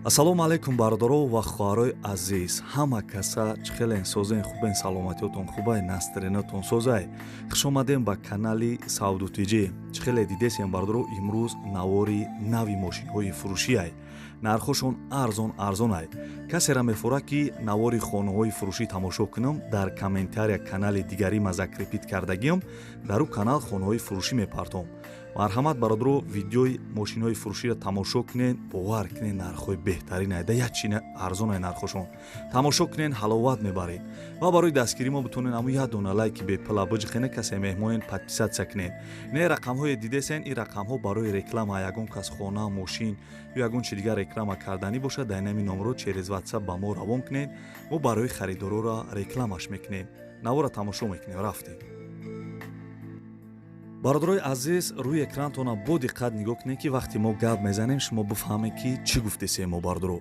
Ассалому алайкум, бародаро ва хоҳарои азиз. Ҳама каса чӣ хелен, созен, хубен, саломатиётон хубай, настроениятон созай? Хуш омадем ба канали Савдутиҷӣ. Чӣ хеле дидесем, бародаро, имрӯз навори нави мошинҳои фурӯшиай, нархошон арзон арзонай. Касера мефорад, ки навори хонаҳои фурӯшӣ тамошо кунам, дар комментария канали дигари ма закрепить кардагиам, дар ӯ канал хонаҳои фурӯшӣ мепартом. Марҳамат, бародаро, видеои мошинҳои фурӯширо тамошо кунен. Бовар кунен, нархҳои беҳтарин айда, як чина арзонай нархошон. Тамошо кунен, ҳаловат мебаред. Ва барои дастгирӣ мо битонен аму як дона лайки бепила биҷиқене. Касе меҳмонен, подписаться кунен. Не рақамҳое дидесен, ин рақамҳо барои реклама. Ягон кас хона, мошин ё ягон чи дигар реклама карданӣ бошад, дар инами номро через WhatsApp ба мо равон кунед, мо барои харидороро рекламаш мекунем. Навора тамошо мекунем, рафтем. Бародарои азиз, рӯи экрантона бо диққат нигоҳ кунед, ки вақте мо гап мезанем, шумо бифаҳмед, ки чӣ гуфтесем мо. Бародаро,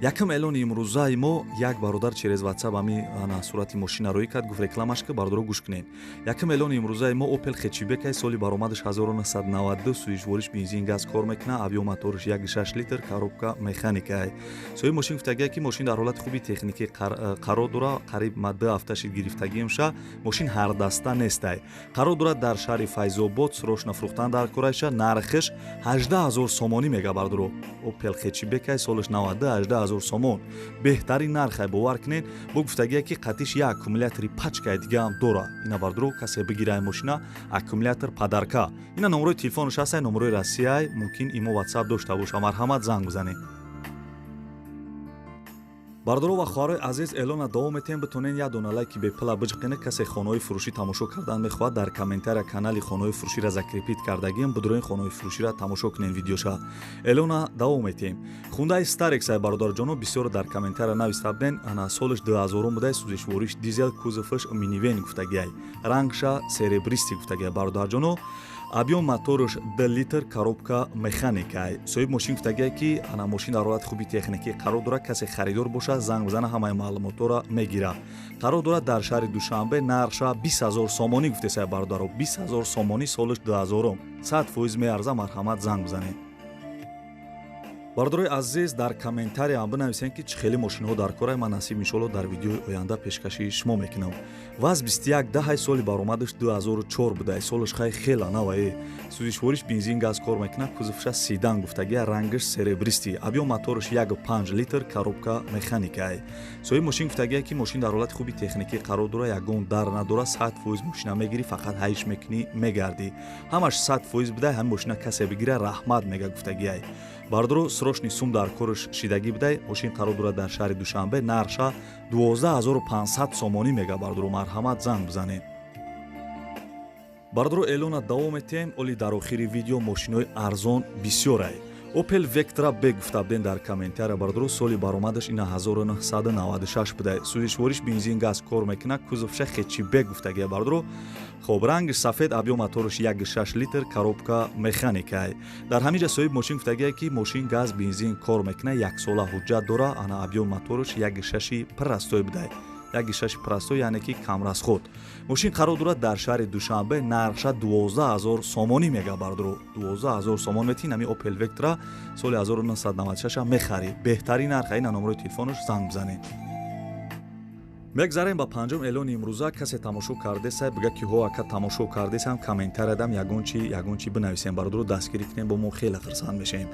якум эълони имрӯзаи мо: як бародар через WhatsApp ами сурати мошина рӯӣ кард, гуфт, рекламаш ки. Бародаро, гӯш кунед. Якум эълони имрӯзаи мо Opel Хэтчбекай, соли баромадаш 1992, сӯзишвориш бензин, газ кор мекунад, объём моториш 1,6 литр, коробка механикай. Соҳиби мошин гуфтагия, ки мошин дар ҳолати хуби техникӣ қарор дорад, қариб ма 2 ҳафта шид гирифтагиамша, мошин ҳардаста нестай. Қарор дорад дар шаҳри Файзобод, срочно фурӯхтан дар кораша. Нархиш 18 000 сомонӣ мега. Бардоро, Opel Хэтчбекай, солаш 92, 18 000 сомон, беҳтарин нархай, бовар кунед. Бо гуфтагия, ки қатиш як аккумулятори пачкаи дигаам дора. Ина, бардоро, касе бигирай мошина, аккумулятор подарка. Ина номерои телефонаш ҳастай, номерои Россияй, мумкин имо WhatsApp дошта боша. Марҳамат, занг бизанед. Бародаро ва хоҳарои азиз, эълона давом метиҳем. Битонен як дона лайки бепила биҷиқене. Касе хонаҳои фурӯшӣ тамошо кардан мехоҳад, дар комментария канали хонаҳои фурӯширо закрепить кардагием, бидуроин хонаҳои фурӯширо тамошо кунем видеоша. Эълона давом метиҳем. Хундаи Старекс ай, бародарҷоно, бисёр дар комментария нависта буден. Ана, солаш 2000 будай, сӯзишвориш дизел, кузоваш минивэн гуфтагиай, рангша серебристый гуфтагиай. Бародарҷоно, объём моторш 2 литр, коробка механикай. Соҳиби мошин гуфтагиай, ки ана мошин дар ҳолати хуби техникӣ қарор дорад. Касе харидор бошад, занг бизана, ҳамаи маълумотҳоро мегирад. Қарор дорад дар шаҳри Душанбе, нархша 20 000 сомонӣ гуфтесай. Бародаро, 20 000 сомонӣ, солаш 2000, 100% меарза. Марҳамат, занг бизанед. Бародарои азиз, дар комментарияам бинависем, ки чӣ хеле мошинҳо дар корай. Ман насиб, иншоалло, дар видеои оянда пешкаши шумо мекунам. ВАЗ 21 10, соли баромадаш 2004 будай, солаш хай хела навае, сӯзишвориш бензин, газ кор мекунад, кузовша седан гуфтагия, рангаш серебристый, объём мотораш 1,5 литр, коробка механикай. Соҳиби мошин гуфтагия, ки мошин дар ҳолати хуби техникӣ қарор дорад, ягон дар надорад, 100% мошина мегирӣ, фақат ҳайш мекунӣ, мегардӣ, ҳамаш 100% будай. Ҳамин мошина касе бигира, раҳмат мега гуфтагиай. Бародаро, срочный сум дар корш шидагӣ будай. Мошин қарор дорад дар шаҳри Душанбе, нархша 12 500 сомонӣ мега. Бародаро, марҳамат, занг бизанед. Бародаро, эълона давом метиҳем. Оли дар охири видео мошинои арзон бисёрай. Opel Vectra B гуфта будем дар комментария. Бародаро, соли баромадаш ина 1996 будай, сӯзишвориш бензин, газ кор мекунад, кузовша хэтчбек гуфтагия. Бародаро, хоб, рангиш сафед, объём мотораш 1,6 литр, коробка механикай. Дар ҳамин ҷа соҳиби мошин гуфтагия, ки мошин газ, бензин кор мекунад, яксола ҳуҷҷат дора. Ана, объём мотораш 1,6 простой будай, 1,6 простой, яъне ки камрасход. Мошин қарор дорад дар шаҳри Душанбе, нархша 12 000 сомонӣ мега. Бародаро, 12 000 сомон метин, ҳами Opel Vectra соли 1996 мехарӣ, беҳтарин нарх. Ина номерои телефонаш, занг бизанед. Мегзарем ба панҷум эълони имрӯза. Касе тамошо кардеса, бига, ки ҳо, ака, тамошо кардесам, комментария ягон чи, ягон чи бинависем. Бародаро, дастгирӣ кунем, бо мо хеле хурсанд мешавем.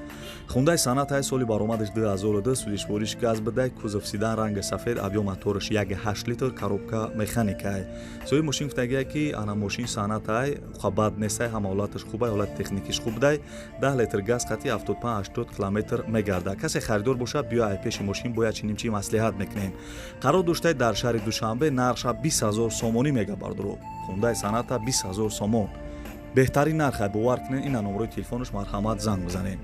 Хундаи Сонатай, соли баромадаш 2002, сӯзишвориш газ бидай, кузов седан, ранги сафед, объём мотораш 1,8 литр, коробка механикай. Соҳиби мошин гуфтагия, ки ана мошин Сонатай бад нестай, ҳама ҳолаташ хубай, ҳолати техникиш хуб будай, 10 литр газ қати 75-80 километр мегарда. Касе харидор бошад, биё ай пеши мошин, бояд чиним чи маслиҳат мекунем. Қарор доштай дар шаҳри Душанбе, нархша 20 000 сомонӣ мега. Бародаро, Хундаи Соната 20 000 сомон, беҳтарин нархай, бовар кунед. Ина номерои телефонаш, марҳамат, занг бизанед.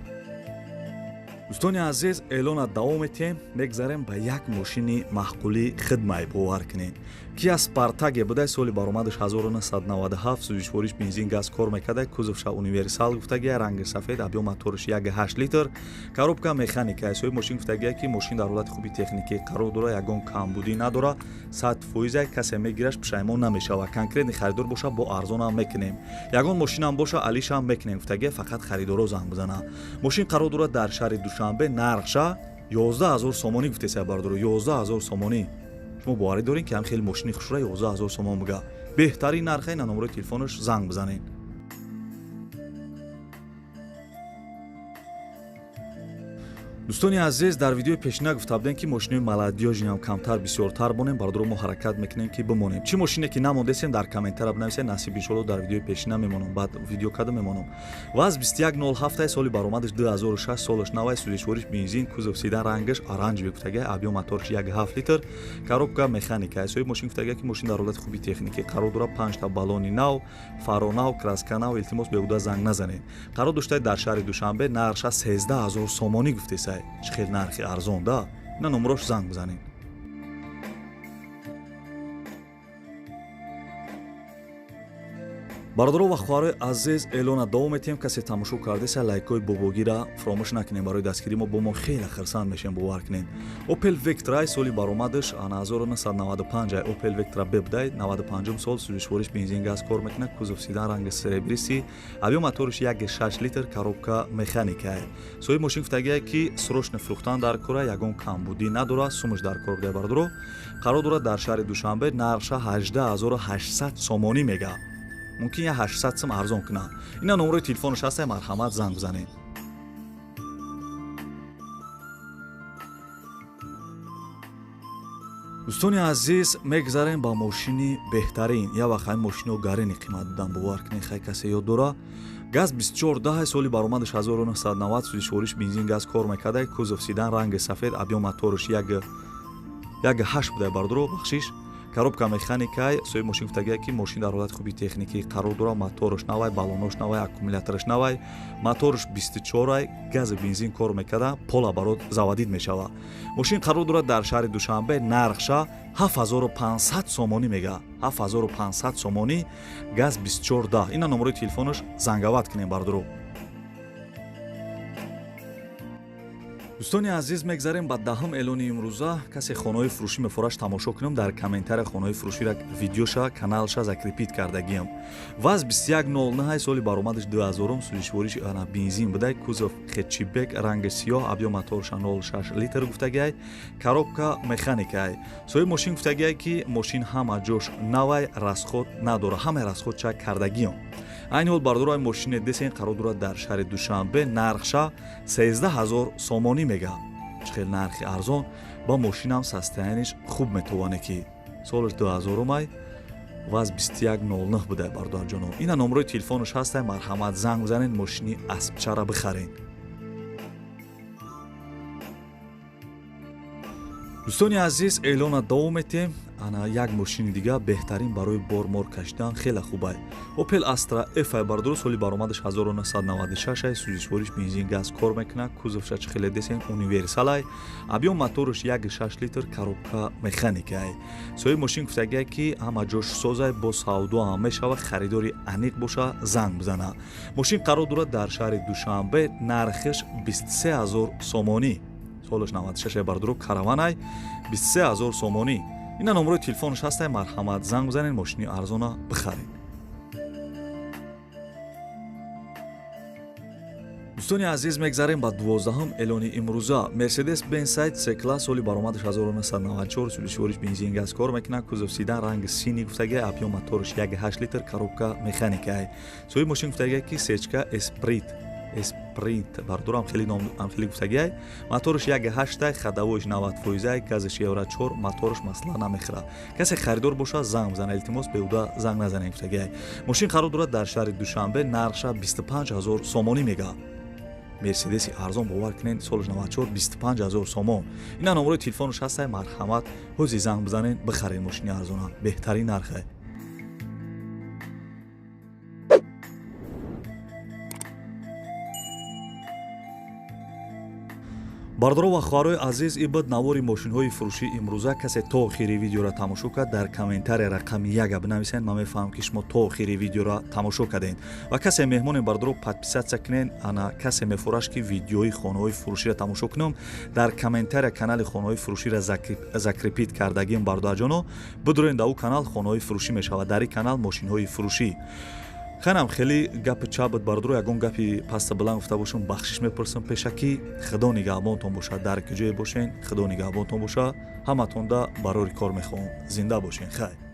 Дӯстони азиз, эълона давом метиҳем. Мегзарем ба як мошини маъқулии хидмай, бовар кунед. Кия Спортейдж будай, соли баромадаш 1997, сӯзишвориш бензин, газ кор мекарда, кузовша универсал гуфтагия, ранги сафед, объём мотораш 1,8 литр, коробка механика. Соҳиби мошин гуфтагия, ки мошин дар ҳолати хуби техникӣ қарор дора, ягон камбудӣ надора, 100%, касе мегираш, пушаймон намешавад. Конкретный харидор боша, бо арзонам мекунем, ягон мошинам боша, алишам мекунем гуфтагия, фақат харидоро занг бизана. Мошин қарор дорад дар шаҳри Душанбе, нархша 11000 сомонӣ гуфтесай бародаро, 11000 сомонӣ. Шумо боварӣ доред ки ҳам хеле мошини хушра 11000 сомон буга. Беҳтарин нархе, на номерои телефонаш занг бизанед. Дӯстони азиз, дар видеои пешина гуфта будем ки мошинои молодёжиам камтар бисёртар бонем. Бародаро, мо ҳаракат мекунем ки бимонем. Чӣ мошине ки намондесем дар комментара бинависед, насиб иншоалло дар видеои пешина мемонам, баъд видео карда мемонам. ВАЗ 2107 соли баромадаш 2006, солаш навай, сӯзишвориш бензин, кузов седан, рангаш оранжевый гуфтага, объём моторш 1.7 литр, коробка механика. Соҳиби мошин гуфтага ки мошин дар ҳолати хуби техникӣ қарор дорад, 5 та баллони нав, фаро нав, краска нав, илтимос беҳуда занг назанед. Қарор доштаи дар шаҳри Душанбе, нархша 13000 сомонӣ гуфтесай. Чӣ хел нархи арзон да? На номерош занг бизанед. Бародаро ва хоҳарои азиз, эълона давом метиҳем. Касе тамошо кардеса лайкҳои бобогира фаромӯш накунем. Барои дастгирии мо бо мо хеле хирсанд мешем, бовар кунед. Opel Vectra соли баромадаш 1995, Opel Vectra B будай, 95 сол, сӯзишвориш бензин газ кор мекунад, кузов седан, ранги серебристый, объём моториш 1.6 литр, коробка механика. Соҳиби мошин гуфтагие ки срочно фурӯхтан дар кора, ягон камбудӣ надорад, сумаш дар кор будай. Бародаро, қарор дорад дар шаҳри Душанбе, нархша 18800 сомонӣ мега. Мумкин я 800 сом арзон кунад. Ина номерои телефонаш ҳаста, марҳамат занг бизанед. Дӯстони азиз, мегзарем ба мошини беҳтарин. Я вақт ҳамин мошино гарини қимат будан, бовар кунед, хай касе ёд дора. ГАЗ 2410 соли баромадаш 1990, сӯзишвориш бензин газ кор мекарда, кузов седан, ранги сафед, объём мотораш 1.8 буда бародаро, бахшиш, коробка механикай. Соҳиби мошин гуфтагия ки мошин дар ҳолати хуби техникӣ қарор дорад, мотораш навай, баллонош навай, аккумулятораш навай, мотораш 24, гази бензин кор мекарда, полоборот заводить мешавад. Мошин қарор дорад дар шаҳри Душанбе, нархша 7500 сомонӣ мега. 7500 сомонӣ, ГАЗ 2410. Ина номерои телефонаш, занговать кунем бародаро. Дӯстони азиз, мегзарем ба даҳум эълони имрӯза. Касе хонаҳои фурӯшӣ мефораш тамошо кунам, дар комментария хонаҳои фурӯшира видеоша каналша закрепить кардагиам. ВАЗ 2109 соли баромадаш 2000, сӯзишвориш бензин будай, кузов хэтчбек, ранги сиёҳ, объём моторша 0.6 литр гуфтагиай, коробка механикай. Соҳиби мошин гуфтагиай ки мошин ҳама ҷош навай, расход надора, ҳамаи расходша кардагиам. Айни ҳол бародарои мошине десен қарор дорад дар шаҳри Душанбе, нархша 13000 сомонӣ мега. Чӣ хел нархи арзон, ба мошинам состояниш хуб метавоне ки солаш 2000 май, ВАЗ 2109 буда бародарҷоно. Ина номерои телефонаш ҳаста, марҳамат занг бизанед, мошини аспчара бихаред. Дӯстони азиз, эълона давом метиҳем. Ана як мошини дига, беҳтарин барои бормор кашидан, хеле хубай. Opel Astra F бародаро, соли баромадаш 1996, сӯзишвориш бензин газ кор мекунад, кузовша чӣ хеле десен универсалай, объём мотораш 1.6 литр, коробка механикай. Соҳиби мошин гуфтагия ки ҳама ҷош созай, бо савдо ҳам мешава, харидори аниқ боша занг бизана. Мошин қарор дорад дар шаҳри Душанбе, нархиш 23000 сомонӣ, солаш 96 бародаро, караванай, 23000 сомонӣ. Ина номерои телефонаш ҳастай, марҳамат занг бизанед, мошини арзона бихаред. Дӯстони азиз, мегзарем ба 12-ум эълони имрӯза. Mercedes Benz C-класс соли баромадаш 1994, сӯзишвориш бензин газ кор мекунад, кузов седан, ранги синий гуфтагия, объём мотораш 1.8 литр, коробка механикай. Соҳиби мошин гуфтагия ки сечка Esprit Эспринт бардорам, хеле ном хеле гуфтагиай, мотораш 1.8, ходовойш 90%, газаш евро 4, мотораш масла намехӯрад. Касе харидор боша занг бизана, илтимос беҳуда занг назанед гуфтагиай. Мошин қарор дорад дар шаҳри Душанбе, нархша 25000 сомонӣ мега. Мерседеси арзон, бовар кунед, солаш 94, 25000 сомон. Ина номерои телефонаш ҳастай, марҳамат ҳози занг бизанед, бихаред мошини арзона, беҳтарин нархе. Бародаро ва хоҳарои азиз, ин буд навори мошинҳои фурӯшии имрӯза. Касе то охири видеоро тамошо кард, дар комментария рақами 1 бинависед, ман мефаҳмам ки шумо то охири видеоро тамошо кардед. Ва касе меҳмоне бародаро подписаться кунед. Ана касе мефураш ки видеои хонаҳои фурӯширо тамошо кунам, дар комментария канали хонаҳои фурӯширо закрепить кардагим бародарҷоно, бидурен дар ӯ канал хонаҳои фурӯшӣ мешавад, дар ин канал мошинҳои фурӯшӣ. Хайнам, хеле гапи чап буд, бародаро. Ягон гапи паста баланд гуфта бошам, бахшиш мепурсам пешакӣ. Худо нигаҳбонтон бошад, дар ки ҷое бошен, Худо нигаҳбонтон боша. Ҳаматонда барори кор мехоҳам, зинда бошен, хайр.